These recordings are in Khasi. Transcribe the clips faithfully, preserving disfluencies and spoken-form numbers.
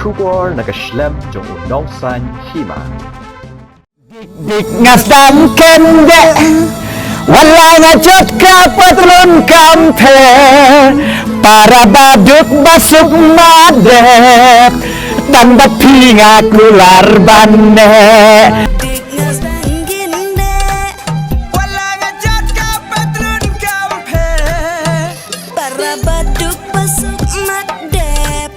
Khubor na ka shlem jong u Nongsaiñ Hima. Dik nga sdang kyndit, wat la nga jot ka patlun kam pher. Para baduk ba suk ma dep, tang bad phi nga kular ban neh. Dik nga sdang kyndit, wat la nga jot ka patlun kam pher. Para baduk ba suk ma dep,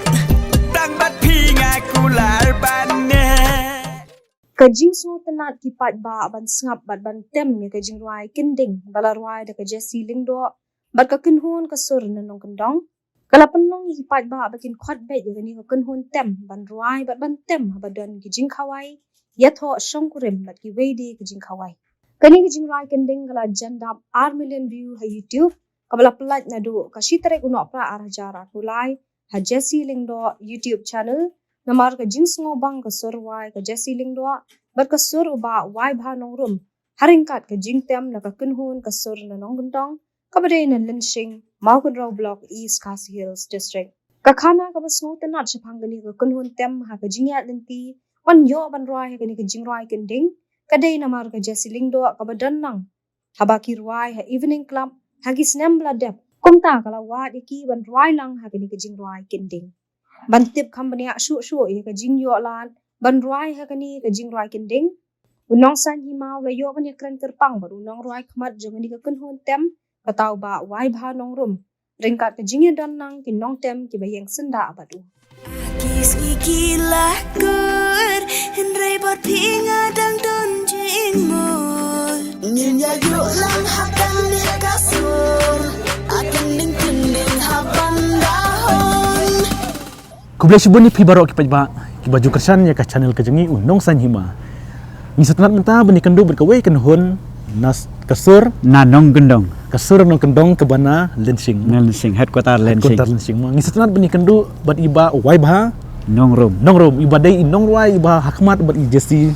tang bad phi nga kular ban neh. Ka jingsngewtynnat ki paidbah ban sngap bad ban tem ïa ka jingrwai Kynding ba la rwai da ka Jessie Lyngdoh bad ka kynhun Ka Sur Na Nongkyndong ka la pynlong ïa ki paidbah ba kin khot beit ïa kane ka kynhun tem ban rwai bad ban tem haba don ki jingkhawai, ïathoh shongkurim bad kiwei de ki jingkhawai. Kane ka jingrwai Kynding ka la jan dap ar million view ha YouTube, kaba la pyllait naduh ka shi tarik u Nohprah ar hajar arphew lai ha Jessie Lyngdoh YouTube channel, namar ka jingsngewbang ka sur rwai ka Jessie Lyngdoh bad ka sur u Bah Waibha Nongrum ha ryngkat ka jingtem na ka kynhun Ka Sur Na Nongkyndong kaba dei na Lynsing, Mawkynrew Block, East Khasi Hills District. Ka khana kaba sngewtynnat shaphang kane ka kynhun tem ha ka jingïaid lynti ban ïoh ban rwai ha kane ka jingrwai Kynding ka dei namar ka Jessie Lyngdoh kaba don lang haba ki rwai ha Evening Club ha ki snem ba la dep. Kumta ka la wad ïa ki ban rwai lang ha kane ka jingrwai Kynding. Ban tip kham bniah shuh shuh ïa ka jingïoh lad ban rwai ha kane ka jingrwai Kynding, u Nongsaiñ Hima u la ïoh ban ïakren kyrpang bad u nongrwai khmat jong kane ka kynhun tem, kata u Bah Waibha Nongrum, ryngkat ka jingïadon lang ki nongtem kiba ïeng syndah bad u. Ki sngi ki la kur, hynrei bad phi nga dang don jingmut. Ngin ïa ïoh lang ha kane ka sur, a Kynding Kynding ha ban da hon. Khublei shibun ïa phi baroh ki paidbah kiba ju kyrshan ïa ka channel ka jong ngi u Nongsaiñ Hima. Ngi sngewtynnat mynta ban ïakynduh bad kawei ka kynhun na Ka Sur Na Nongkyndong. Ka Sur Na Nongkyndong kaba na Lynsing. Na Lynsing, headquarter Lynsing. Headquarter Lynsing mo. Ngi sngewtynnat ban ïakynduh bad i Bah Waibha Nongrum. Nongrum, iba dei i nongrwai iba ha khmat bad i Jessie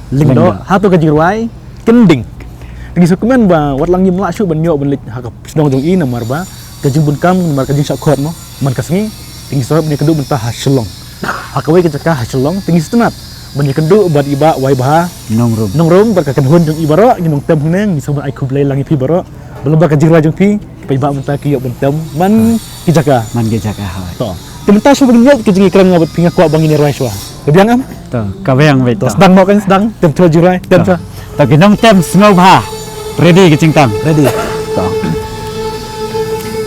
Lyngdoh. Lyngdoh. Hato ka jingrwai Kynding. Te ngi sngewkmen ba wat la ngim lah shuh ban ïoh ban leit ha ka shnong jong i namar ba ka jingbun kam namar ka jingshah khot mo. Man ka sngi te ngi sngewbha ban ïakynduh mynta ha Shillong. Ha kawei ka jaka ha Shillong te ngi sngewtynnat ban ïakynduh bad i Bah Waibha Nongrum. Nongrum bad ka kynhun jong i baroh, ngi nongtem hangne, ngi sngewbha ai khublei lang ïa phi baroh. Ba lyngba ka jingrwai jong phi, ki paidbah mynta ki ïoh ban tem man ki jaka. Man ki jaka, hooid. To. Te mynta shuwa ba ngin ïaid ka jingïakren nga bad phi nga kwah ba ngin ïa rwai shuwa. Ka biang em? To, ka biang beit to. Sdang mo kan sdang, tem shuwa jingrwai, tem shuwa. To ki nongtem sngewbha. Ready ka jingtang. Ready. To.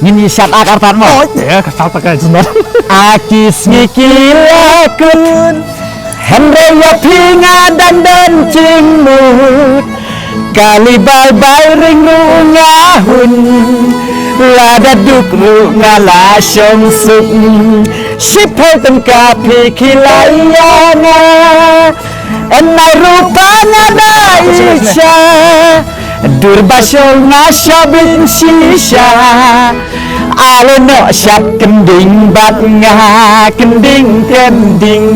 Ngin ïa shad ak artat mo. Oh, ïa ka shad ak ka jingtang. A ki sngi ki la kut, hynrei ïa phi nga dang don jingmut. Kali bal bal ring ruh nga hun, lada duk ruh nga la shong suk. Shiphew tyngka phi ki la ïa nga, en mai ruh pa nga da i sha. Dur ba shong nga sha byn shisha. Ale noh shad kynding bad nga kynding kynding.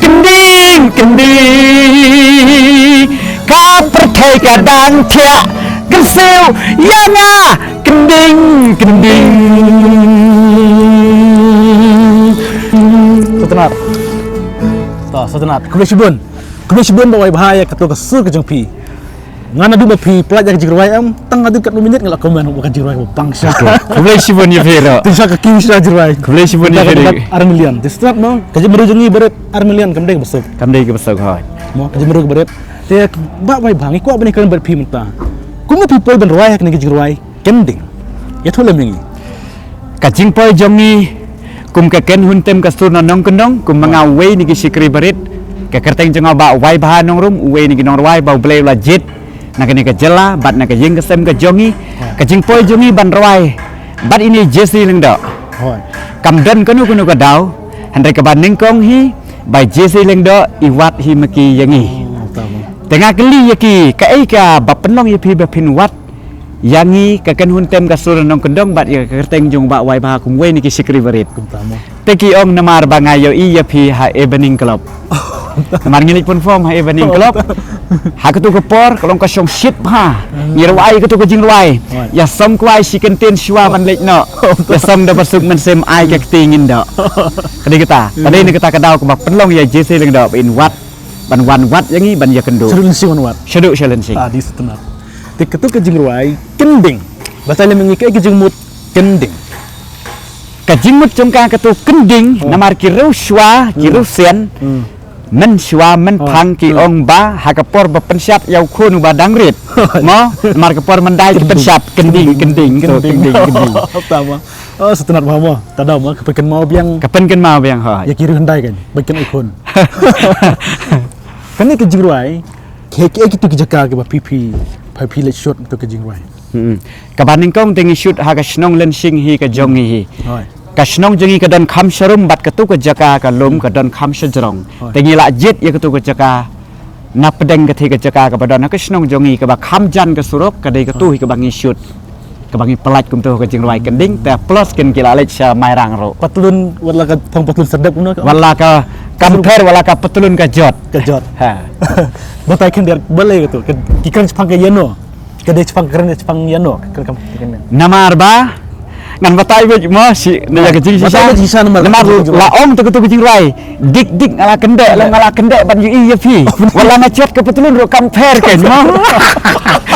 Kynding kynding ka pyrthei ka dang thiah kyrsiew ïa nga kynding kynding. Sngewtynnat. To, sngewtynnat. Khublei shibun. Khublei shibun Bah Waibha ïa kato ka sur ka jong phi. Nga naduh ba phi pynlait ïa ka jingrwai em, tang naduh katno minit nga la comment ba ka jingrwai ba bang shisha. Khublei shibun ïa phi ruh. Te shisha ka king shisha jingrwai. Khublei shibun ïa phi ruh. Ar million. Te sngewtynnat mo, ka jingmyntoi jong ngi barit ar million kam dei kaba suk. Kam dei kaba suk, hooid. Mo, ka jingmyntoi ka barit. Te Bah Waibha ngi kwah ban ïakren bad phi mynta. Kumno phi poi ban rwai ha kane ka jingrwai Kynding. Ïathuh lem ïa ngi. Ka jingpoi jong ngi kum ka kynhun tem Ka Sur Na Nongkyndong, kum ma nga uwei na ki shakri barit. Ka kyrteng jong nga Bah Waibha Nongrum, uwei na ki nongrwai ba U Blei u la jied na kane ka jylla bad na ka ïing ka sem ka jong ngi. Ka jingpoi jong ngi ban rwai bad ine i Jessie Lyngdoh. Hooid. Kam don kano kano ka daw, hynrei kaba nyngkong hi ba i Jessie Lyngdoh i wad hi ma ki ïa ngi. Hmm, tama. Te nga kylli ïa ki, kaei kaba pynlong ïa phi ba phin wad ïa ngi ka kynhun tem Ka Sur Na Nongkyndong bad ïa ka kyrteng jong Bah Waibha kum uwei na ki shakri barit. Kumta mo. Te ki ong namar ba nga ïohi ïa phi ha Evening Club. Namar ngi leit pynform ha Evening Club. Ha katu ka por ka long ka shong shit bha. Ngi rwai katu ka jingrwai. Ïa som kwai shi kyntien shuwa ban leit noh. Ïa som da ba suk mynsiem ai ka kti ngin doh. Ka dei kata. Ka dei na kata ka daw kaba pynlong ïa J C Lyngdoh ba in wad, ban wan wad ïa ngi ban ïa kynduh. Shaduh Lynsing wan wad. Shaduh sha Lynsing. Ah, dei sutnat. Te katu ka jingrwai kynding. Batai lem ïa ngi kaei ka jingmut kynding. Ka jingmut jong ka katu kynding, namar ki riew shuwa, ki riew sien. Mynshuwa mynphang ki ong ba ha ka por ba pynshad ïa u khun uba dang rit. Mo, namar ka por mynta ki pynshad kynding, kynding, to kynding, kynding. Tama. Oh, sutnat bha mo. Tada mo, ka pynkynmaw biang. Ka pynkynmaw biang, ha. Ïa ki riew hyndai kan, ba kin ai khun. Kane ka jingrwai, ki, ki, kitu ki jaka kiba phi, phi, phi, phi leit shoot tu ka jingrwai. Hmm. Kaba nyngkong te ngi shoot ha ka shnong Lynsing hi ka jong ngi hi. Hoi. Ka shnong jong ngi ka don kham sharum bad katu ka jaka ka lum ka don kham shajrong. Hoi. Te ngi la jied ïa katu ka jaka na pdeng kata ka jaka kaba don ha ka shnong jong ngi kaba kham jan ka surok, ka dei katu hi kaba ngi shoot. Kaba ngi pyllait kumtu ka jingrwai kynding, te plus kin ki la leit sha Mairang ruh. Patlun, wat la ka thong patlun serdep kumno ka? Wat la ka compare, wat la ka patlun ka jot. Ka jot. Ha. Batai khyndiat balei katu, ka, ki kren shaphang ka ïano. Ka dei shaphang kren, shaphang ïano, ka kren kam, ka kren. Namar ba, ngan batai beit mo shi, na ïa ka jingshisha. Batai beit shisha namar. Namar la ong tu katu ka jingrwai. Dik dik nga la kyndeh, la nga la kyndeh ban ïohi ïa phi. Wat la nga jot ka patlun ruh compare kan mo.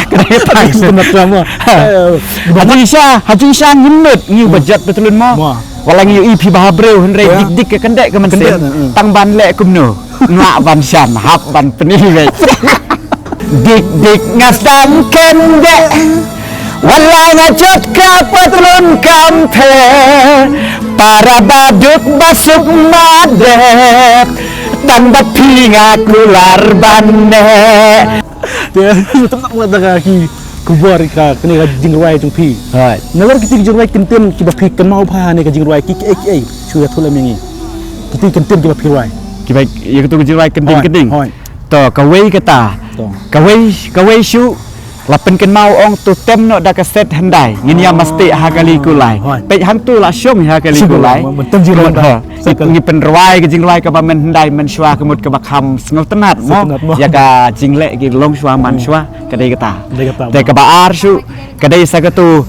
Ka dei tang. Sutnat mo. Ha jingshisha, ha jingshisha ngim nud, ngi ba jot patlun mo. Mo. Wat la ngi ïohi phi ba ha briew hynrei dik dik ka kyndeh ka mynsiem. Kyndeh, hmm. Tang ban leh kumno. Nga ban shan hap ban pyni beit. Dik dik nga sdang kyndeh. Wat la nga jot ka patlun compare. Para ba duk ba suk madet. Tang ba phi nga kular ban neh. Te, tang ba da ka ki kubur ka kane ka jingrwai jong phi. Hoi. Nalor kiti ki jingrwai kyntien kiba phi kynmaw bha ne ka jingrwai ki, ki, ki, ki, shu ïathuh lem ïa ngi. Kiti kyntien kiba phi rwai. Kiba, ïa katu ka jingrwai kynding, hoi, kynding. Hoi. To, kawei kata. To. Kawei, kawei shuh, la pynkynmaw ong to tem noh da ka set hyndai. Ngin ïa mesti ha kali kulai. Hoi. Peit hangtu la shong ha kali kulai. Shong kulai, mo, mo, tem jingrwai. Mo, da. Ha. Ngi, ngi pynrwai ka jingrwai kaba mynhyndai mynshuwa ka mut kaba kham sngewtynnat mo. Sngewtynnat mo. Ïa ka jingleh ki longshuwa manshuwa, ka dei kata. Dei kata mo. Te kaba ar shuh, ka dei sa katu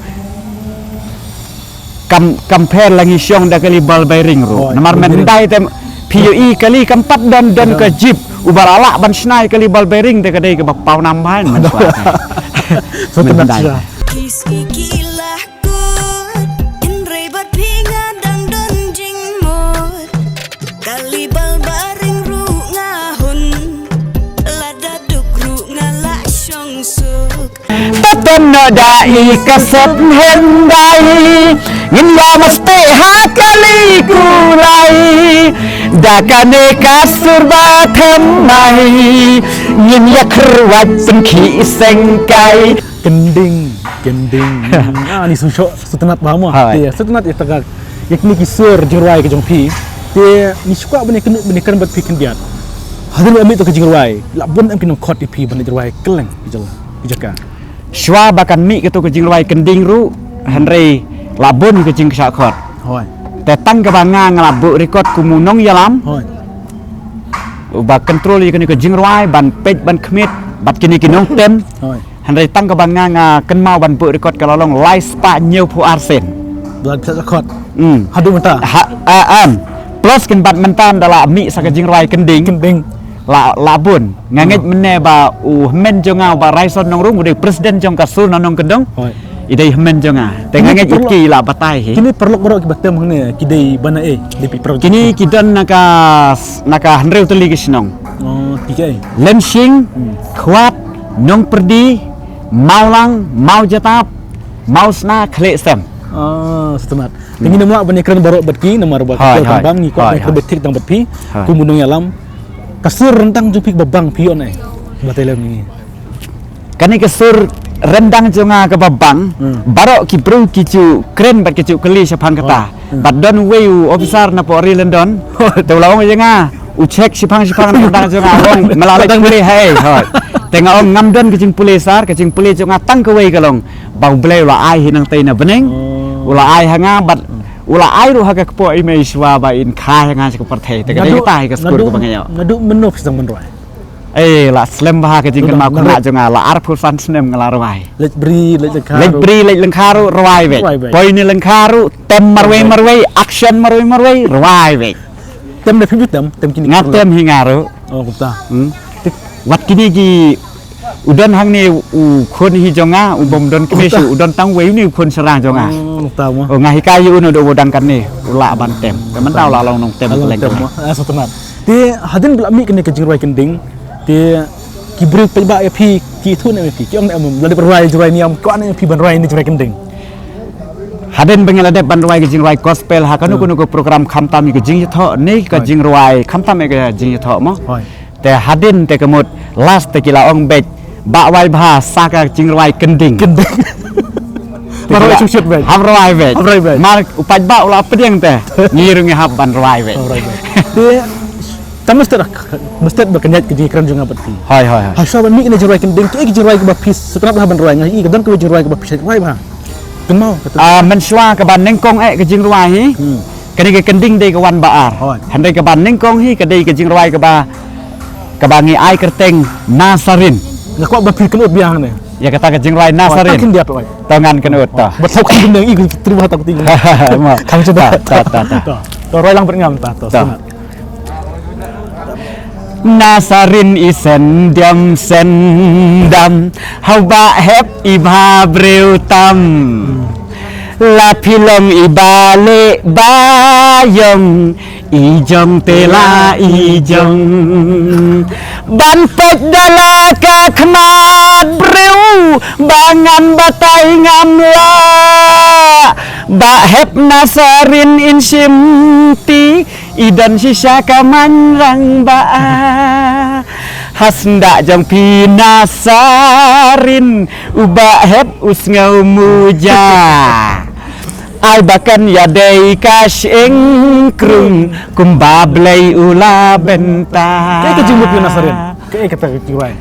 kam, compare la ngi shong da kali bal bairing ruh. Hoi, namar bal bairing. Mynhyndai te phi ïohi kali kam pat don, don ka jeep. Uba la lah ban shna ïa kali bal bairing te ka dei kaba pawnam bha mynshuwa. Sngewtynnat shuwa. Kiski kilah Kut, hynrei bad phi nga dang don jingmut. Kali bal baring ruh nga hun, lada duk ruh nga la shong suk. Taton no da i ka set hyndai, ngin ïa mesti ha kali kulai. Da kane ka sur ba thymmai, ngin ïa kyrwat pynkhih seng kai. Kynding, kynding. Ah, ni shu shu sngewtynnat bha mo. Hoi. Te sngewtynnat ïa ta ka, ïa kine ki sur jingrwai ka jong phi. Te ni shu kwah ban ïakynduh ban ïakren bad phi khyndiat. Hadien ba mih to ka jingrwai, la bun em ki nongkhot ïa phi ban leit rwai kylleng ki jaka, ki jaka. Shuwa ba kan mih kato ka jingrwai kynding ruh, hynrei la bun ka jingkyrshan khot. Hoi. Te tang kaba nga nga la buh record kum u nongïalam. Hoi. Uba control ïa kane ka jingrwai ban peit ban khmih bad kine ki nongtem. Hoi. Hynrei tang kaba nga nga kynmaw ban buh record ka la long lai spah hynñiewphew ar sien. Bad phet record. Hmm. Haduh mynta. Ha, a, am. Plus kin bad mynta da la mih sa ka jingrwai kynding. Kynding. La, la bun. Nga ngeit mynne ba u hynmen jong nga ba Raison Nongrum u dei president jong ka sur na Nongkyndong. Hoi. I dei hynmen jong nga. Te nga ngeit ki la batai hi. Kine paralok baroh kiba tem hangne ki dei bana ei, dei pi paralok. Kine ki don na ka, na ka hynriew tylli ki shnong. Oh, ki ei. Lynsing, hmm, Khwat, Nongpyrdi, Mawlang, Mawjatap, Mawsna, Khliehstem. Ah, sngewtynnat. Te ngin ym lah ban ïakren baroh bad ki namar ba ki, hoi, hoi, tang bang ngi kwah, hoi, ban ïakren, hoi, beit thik tang bad phi. Hoi. Kum u nongïalam. Ka sur ryndang jong phi ba bang phi ong ei. Batai lem ngi. Kane ka sur ryndang jong nga kaba bang, hmm, baroh ki briew ki ju kren bad ki ju kylli shaphang kata. Hoi. Hmm. Bad don uwei u officer na pdeng ri Lyndon. Hoi. Te u la ong ïa nga, u check shaphang, shaphang ryndang jong nga, ong me la leit pule ha ei. Hoi. Te nga ong ngam don ka jingpule sir, ka jingpule jong nga tang kawei ka long ba U Blei u la ai hi nangtei na bneng. Oh. U la ai ha nga bad u la ai ruh ha ka kpoh i mei shuwa ba in kha ha nga sha ka pyrthei. Te ka dei kata hi ka skur kaba nga ïoh. Naduh mynno phi sdang ban rwai? Eh, la slem bha ka jingkynmaw khynnah jong nga, la arphew san snem nga la rwai. Leit bri, leit lyngkha ruh. Leit bri, leit lyngkha ruh, rwai beit. Rwai beit. Poi ne lyngkha ruh, tem marwei marwei, action marwei marwei, rwai beit. Tem da phi ju tem, tem kine. Nga tem hi nga ruh. Oh, kumta. Hmm. Wat kine ki u don hangne u khun hi jong nga, u bym don kmie shuh, u don tang uwei une u khun shynrang jong nga. Oh, kumta mo. Oh, nga hikai ïa u, u dang katne, u lah ban tem. Te mynta u la long nongtem. Long kylleng tem mo. Ah, sngewtynnat. Te hadien ba la mih kane ka jingrwai kynding, te ki briew paidbah ïa phi ki ïathuh ne em ïa phi, ki ong ne em, la dep rwai jingrwai niam, kwah ne em ïa phi ban rwai ne jingrwai kynding? Hadien ba ngi la dep ban rwai ka jingrwai gospel ha kano kano ka program, khamtam ïa ka jingïathoh ne ka jingrwai, khamtam ïa ka jingïathoh mo. Hooid. Te hadien te ka mut last te ki la ong beit, bah wai bha sa ka jingrwai kynding. Kynding. Te mar ki rwai la shuh shuh beit. Hap rwai beit. Hap rwai beit. Mar u paidbah u la pdiang te, ngi ruh ngi hap ban rwai beit. Hap rwai beit. Te tang mesti dah, mesti ba kynjat ka jingkren jong nga bad phi. Hooid, hooid, hooid. Hashwa ban mih kane jingrwai kynding, kaei ka jingrwai kaba phi sngewtynnat bha ban rwai, nga i ka don kawei jingrwai kaba phi sngewtynnat rwai bha. Kynmaw kata. Ah, mynshuwa kaba nyngkong eh ka jingrwai hi. Hmm. Kane ka kynding ka wan ba ar. Hooid. Hynrei kaba nyngkong hi ka dei ka jingrwai kaba, kaba ngi ai kyrteng Nasarin. Nga kwah ba phi kynnoh biang ne. Ïa kata ka jingrwai Nasarin. Hooid, tang khyndiat hooid. To ngan kynnoh to. Ba thok khyndiat i ku tri ba thok ti. Ma. Khang chuta. Ta, ta, ta. To. To rwai lang bad ngam ta. To. To. Sngewtynnat. Nasarin i sendam sendam, hau ba hep i ba briew tam. La phi long i ba leh ba ïong, i jong te la i jong. Ban peit da la ka khmat briew, ba ngan batai ngam lah. Ba hep Nasarin in shim ti, i don shisha ka man rang ba a. Ha syndah jong phi Nasarin, u ba hep u sngew muja. Ai ba kan ïadei ka shyieng krung, kumba Blei u la bynta. Kaei ka jingmut ïa Nasarin? Kaei kata ka jingrwai?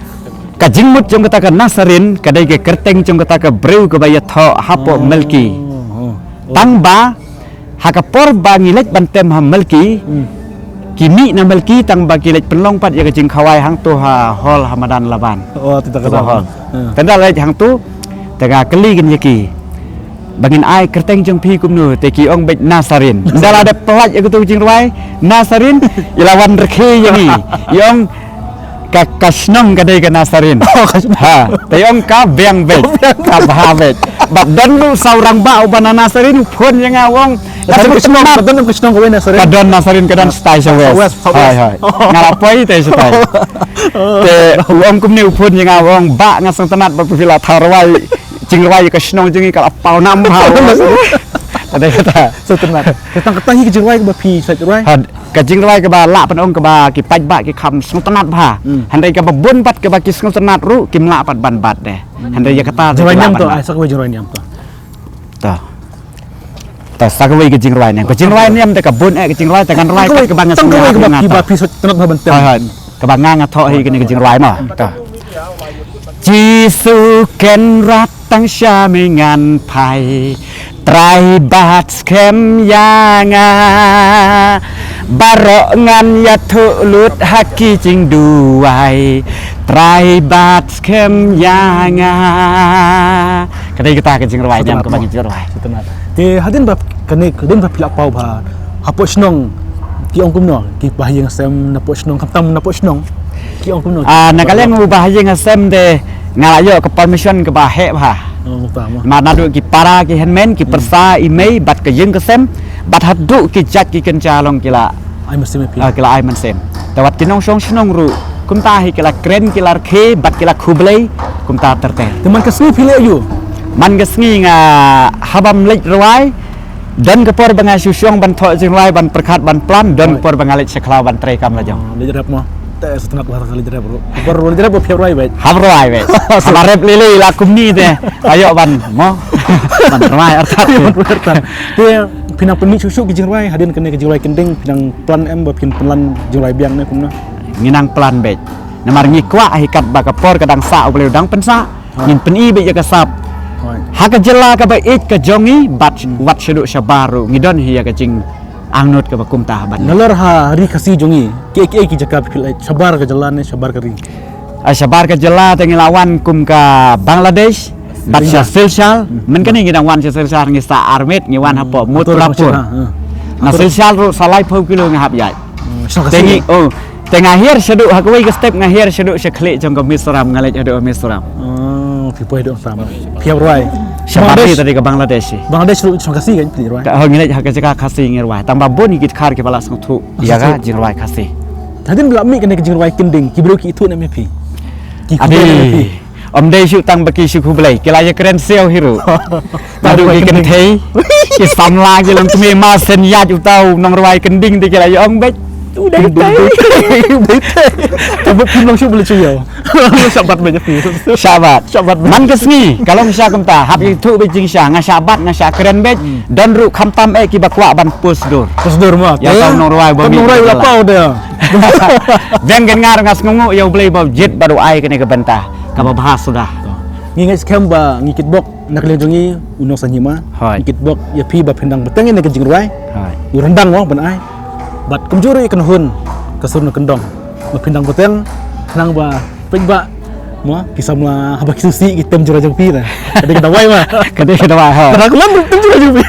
Ka jingmut jong kata ka Nasarin ka dei ka kyrteng jong kata ka briew kaba ïathoh hapoh Malki. Oh, oh, oh. Tang ba ha ka por ba ngi leit ban tem ha Malki, hmm, ki mih na Malki tang ba ki leit pynlong pat ïa ka jingkhawai hangto ha hall ha madan Laban. Oh, te ta ka hall. Hmm. Te ynda leit hangto, te nga kylli kin ïa ki, ba ngin ai kyrteng jong phi kumno, te ki ong beit Nasarin. Ynda la dep pyllait ïa kato ka jingrwai Nasarin, i la wan rkhie ïa ngi. I ong ka, ka shnong ka dei ka Nasarin. Oh, ka shnong. Ha, te ong ka biang beit. Ka bha beit. Bad don ruh sa u rangbah uba na Nasarin u phone ïa nga u ong. Ka don ka shnong, ka don ka shnong kawei Nasarin. Ka don Nasarin, ka don stai sha West. West, West. Hooid, hooid. Nga la poi te shatai. Te u ong kumne u phone ïa nga u ong, bah nga sngewtynnat ba phi la thaw rwai jingrwai ka shnong jong ngi, ka la paw nam bha. Ka dei kata. Sngewtynnat. Te tang kata hi ka jingrwai kaba phi sait rwai. Ha, ka jingrwai kaba lah ban ong kaba ki paidbah ki kham sngewtynnat bha. Hmm. Hynrei kaba bun pat kaba ki sngewtynnat ruh kim lah pat ban bat de. Hmm. Hynrei ïa kata jingrwai niam to, ai sa kawei jingrwai niam to. To. To sa kawei ka jingrwai niam. Ka jingrwai niam te ka bun eh ka jingrwai te ngan rwai kawei kaba nga sngewtynnat kaba phi sngewtynnat bha ban tem. Hooid, hooid. Kaba nga nga thoh hi kane ka jingrwai ma. To. Jisu Kynrad tang sha me ngan phai, Trai bat skhem ïa nga. Baroh ngan ïathuh lut ha ki jingduwai, Trai bat skhem ïa nga. Ka dei kata ka jingrwai niam kaba ngi jingrwai. Te hadien ba kane, hadien ba phi la paw bha hapoh shnong, ki ong kumno ki bahaïing hasem napoh shnong, khamtam napoh shnong, ki ong kumno? Ah, na ka liang u bahaïing hasem te nga la ïoh ka permission kaba heh bha. Oh, kumta mo. Namar naduh ki para ki hynmen ki pyrsa i mei bad ka ïing ka sem bad haduh ki jait ki kynja long ki la ai mynsiem ïa phi. Ah, ki la ai mynsiem. Te wat ki nongshong shnong ruh kumta hi ki la kren, ki la rkhie bad ki la khublei kumta ter ter. Te man ka sngi phi leh aïu? Man ka sngi nga, haba ym leit rwai, don ka por ba nga shu shong ban thoh jingrwai, ban pyrkhat, ban plan, don ka por ba nga leit sha khlaw ban trei kam la jong. Oh, leit rep mo. Te sngewtynnat bha ka leit rep ruh. Ka por leit rep ba phi rwai beit. Hap rwai beit. Haba rep lei lei la kumne te, ka ïoh ban mo. Ban rwai artat. Ban rwai artat. Te phi nang pynmih shuh shuh ki jingrwai hadien kane ka jingrwai kynding, phi nang plan em ba phin pynlan jingrwai biang ne kumno? Ngi nang plan beit. Namar ngi kwah hi katba ka por ka dang sah, U Blei u dang pynsah. Hooid. Ngin pyni beit ïa ka sap. Hooid. Ha ka jylla kaba ïeit ka jong ngi bad wat shaduh shabar ruh ngi don hi ïa ka jing, angnud kaba kumta ban. Nalor ha ri Khasi jong ngi, ki, ki, ki jaka phi leh shabar ka jylla ne shabar ka ri? Ah, shabar ka jylla te ngi la wan kum ka Bangladesh, bad sha Silchar, hmm, mynta kane ngi dang wan sha Silchar, ngi sah armet, ngi wan hapoh Mothurapur. Na Silchar ruh sa laiphew kilo nga hap ïaid. Oh, te ngi, oh, te nga hiar shaduh ha kawei ka step, nga hiar shaduh sha khlieh jong ka Mizoram, nga leit haduh Mizoram. Oh, phi poi haduh Mizoram. Phi ïa rwai. Shabar ri tadi ka Bangladesh. Bangladesh ruh sha Khasi kan phi rwai. Ka, oh, ngi leit ha ka jaka Khasi ngi rwai. Tang ba bun ki dkhar kiba la sngewthuh ïa ka jingrwai Khasi. Hadien ba la mih kane ka jingrwai kynding, ki briew ki ithuh ne em ïa phi? Ki khublei ne em ïa phi? Ym dei shu tang ba ki shu khublei, ki la ïakren siew hi ruh. Naduh ki kynthei, ki samla, ki longkmie, ma shen ïaid uta u nongrwai kynding te ki la ïa ong beit. U dei tei. U dei tei. Ka mut phim long shuh ba la shu ïa. Shah bat beit ïa phi. Shah bat. Shah bat beit. Man ka sngi ka long sha kumta, hap ïathuh beit jingshisha, nga shah bat, nga shah kren beit. Hmm. Don ruh khamtam eh kiba kwah ban post dur. Post dur mo. Ïa ka nongrwai ba mih. Nongrwai la paw de. Dang kynjar nga sngewnguh ïa U Blei ba u jied bad u ai kane ka bynta kaba bha suda. Ngi ngeit skhem ba ngi kitbok na ka liang jong ngi u nongshah hima. Hooid. Ngi kitbok ïa phi ba phin dang bteng ïa kane ka jingrwai. Hooid. U ryndang mo ban ai. Bad kumjuh ruh ïa ka nonghun ka sur nongkyndong ba phin dang bteng khnang ba peit ba mo ki samla haba ki sngewsih ki tem jingrai jong phi na. Ka dei ka dawai mo. Ka dei ka dawai, hooid. Ka dei ka lam tem jingrai jong phi.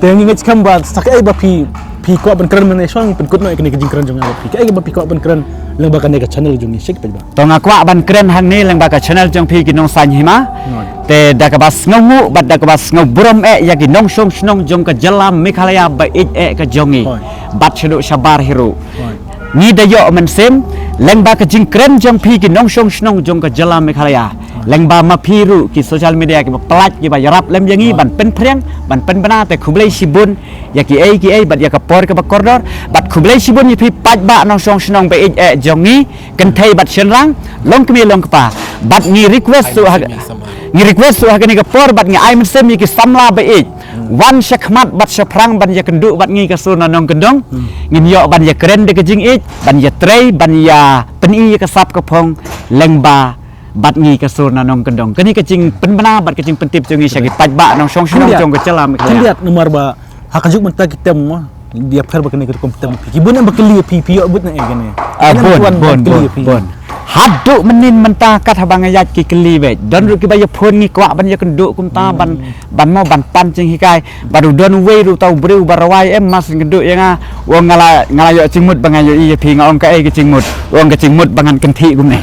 Te ngi ngeit skhem ba sa kaei ba phi, phi kwah ban kren mynne shuwa ngi pynkut noh ïa kane ka jingkren jong nga bad phi. Kaei ba phi kwah ban kren lyngba kane ka channel jong ngi, sha ki paidbah. To nga kwah ban kren hangne lyngba ka channel jong phi ki nongshah hima. Hooid. Te da kaba sngewnguh bad da kaba sngewburom eh ïa ki nongshong shnong jong ka jylla Meghalaya ba ïeit eh ka jong ngi. Hooid. Bad shaduh shabar hi ruh. Hooid. Ngi da ïoh mynsiem lyngba ka jingkren jong phi ki nongshong shnong jong ka jylla Meghalaya. Hooid. Lyngba ma phi ruh ki social media kiba pyllait kiba ïarap lem ïa ngi, hooid, ban pynphriang, ban pynbna, te khublei shibun ïa kiei kiei bad ïa ka por kaba kordor, bad khublei shibun ïa phi paidbah nongshong shnong ba ïeit eh jong ngi, kynthei bad shynrang, longkmie longkpa. Bad ngi request shuh ha, ngi request shuh ha kane ka por bad ngi ai mynsiem ïa ki samla ba ïeit. Hmm. Wan shakhmat bad shaphrang ban ïakynduh bad ngi ka sur na nongkyndong. Hmm. Ngin ïoh ban ïakren da ka jingïeit, ban ïatrei, ban ïa pyni ïa ka sap ka phong lyngba bad ngi ka sur na nongkyndong. Kane ka jingpynbna bad ka jingpyntip jong ngi sha ki paidbah nongshong shnong jong ka jylla Meghalaya. Khyndiat namar ba ha kajuh mynta ki tem mo, ïapher bad kane ka rukom tem. Ki bun em ba kylli ïa phi, phi ïoh bud ne em kane? Ah, bun, bun, bun, bun. Haduh mynnin mynta kat haba nga ïaid ki kylli beit. Don ruh kiba ïaphone ngi kwah ban ïakynduh kumta, hmm, ban, ban mo ban pan jinghikai. Bad u don uwei ruh uta u briew ba rwai em, ma sngewthuh ïa nga. U ong nga la, nga la ïoh jingmut ba nga ïohi ïa phi, nga ong kaei ka jingmut. U ong ka jingmut ba ngan kynthih kumne.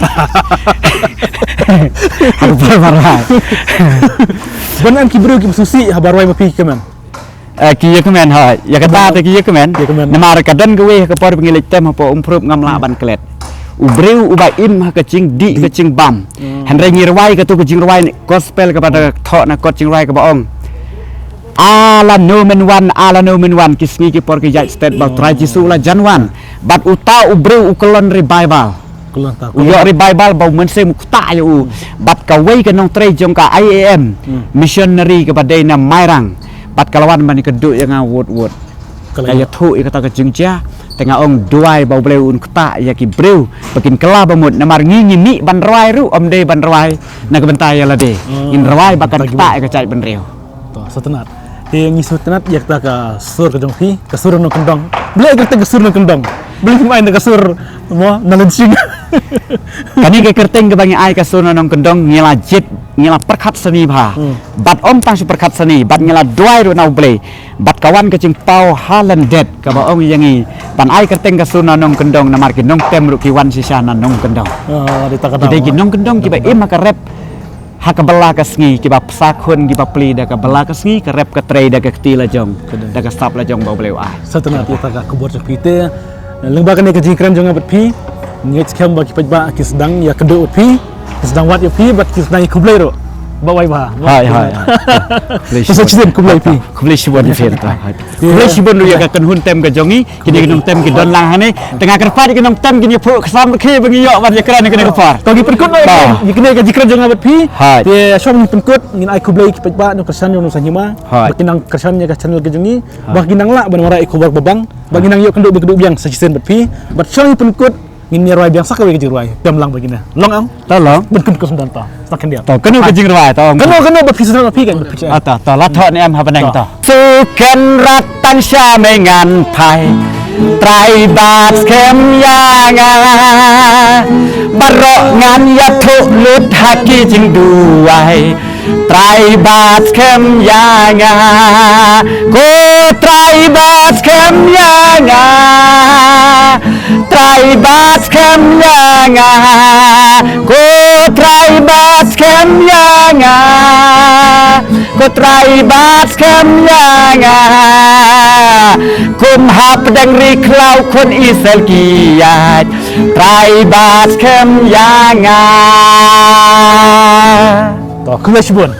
Haba rwai. Bun em ki briew kiba sngewsih haba rwai ma phi ki kmen? Eh, ki ïakmen, ha, ïa kata te ki ïakmen. Ïakmen. Namar ka don kawei ha ka por ba ngi leit tem hapoh Umphrup ngam lah ban klet. U briew uba im ha ka jingdih ka jingbam. Hmm. Hynrei ngi rwai kato ka jingrwai gospel kaba da thoh na kot jingrwai kaba ong: A la no men wan, a la no men wan, ki sngi ki por ki ïaid stet ba u Trai Jisu u la jan wan. Bad uta u briew u kyllon revival. U ïoh revival ba u mynsiem u ktah ïa u. Hmm. Bad kawei ka nongtrei jong ka I A M, hmm, missionary kaba dei na Mairang. Bad ka la wan ban ïakynduh ïa nga wut wut. Ka la ïathuh ïa kata ka jingjia. Te nga ong duwai ba U Blei un ktah ïa ki briew ba kin kylla ba mut, namar ngi ngi mih ban rwai ruh ym dei ban rwai na ka bynta ïa lade. Hmm. Ngin rwai ba kan ktah ïa ka jaitbynriew. To, sngewtynnat. Te ngi sngewtynnat ïa kata ka sur ka jong phi, ka sur nongkyndong. Balei kyrteng ka sur nongkyndong? Balei phim ai na ka sur mo na Lynsing? Kane ka kyrteng kaba ngi ai ka sur nongkyndong, ngi la jied, ngi la pyrkhat sani bha. Hmm. Bad ym tang shu pyrkhat sani, bad ngi la duwai ruh na U Blei. Bad ka wan ka jingpaw ha lyndet kaba ong ïa ngi ban ai kyrteng ka sur nongkyndong, namar ki nongtem ruh ki wan shisha na nongkyndong. Ah, ki dei ki nongkyndong kiba im ha ka rep ha ka bylla ka sngi, kiba psa khun kiba plie da ka bylla ka sngi, ka rep ka trei da ka kti la jong, da ka sap la jong ba U Blei u ai. Sngewtynnat ïa kata ka khubor jong phi te. Lyngba kane ka jingkren jong nga bad phi, ngeit skhem ba ki paidbah ki sdang ïakynduh bad phi, ki sdang wad ïa phi bad ki sdang ïakhublei ruh. Ba wai bha. Hai, hai. Khublei shibun. Khublei shibun ïa phi. Khublei shibun ruh ïa ka kynhun tem ka jong ngi. Kine ki nongtem ki don lang hangne. Te nga kyrpad ïa ki nongtem kin ïa phuh ka sam rkhie ba ngi ïoh ban ïa kren ïa kane ka por. To ngi pynkut noh ïa kine ka jingkren jong nga bad phi. Te shong ngi pynkut, ngin ai khublei ki paidbah nongkyrshan jong Nongsan Hima. Ba kin nang kyrshan ïa ka channel ka jong ngi. Ba kin nang lah ban wanrah ïa ki khubor ba bang. Ba kin nang ïoh kynduh ba kynduh biang sa shisien bad phi. Bad shong ngi pynkut. Ngin ïa rwai biang sa kawei ka jingrwai. Pynlong ba kine. Long ang. To long. Bad kum kum don to. Sa khyndiat. To kano ka jingrwai to. Kano kano ba phi sdang phi kan ba phi. Ah, to to la thoh ne em ha bneng to. Sukan rat tan sha me ngan phai. Trai bat skhem ïa nga. Baroh ngan ïathuh lut ha ki jingduwai. Trai bat skhem ïa nga. Ko trai bat skhem ïa nga. Trai bat skhem ïa nga. Ko trai bat skhem ïa nga. Ko trai bat skhem ïa nga. Kum hapdeng ri khlaw khun Israel ki ïaid. Trai bat skhem ïa nga. To khublei shibun.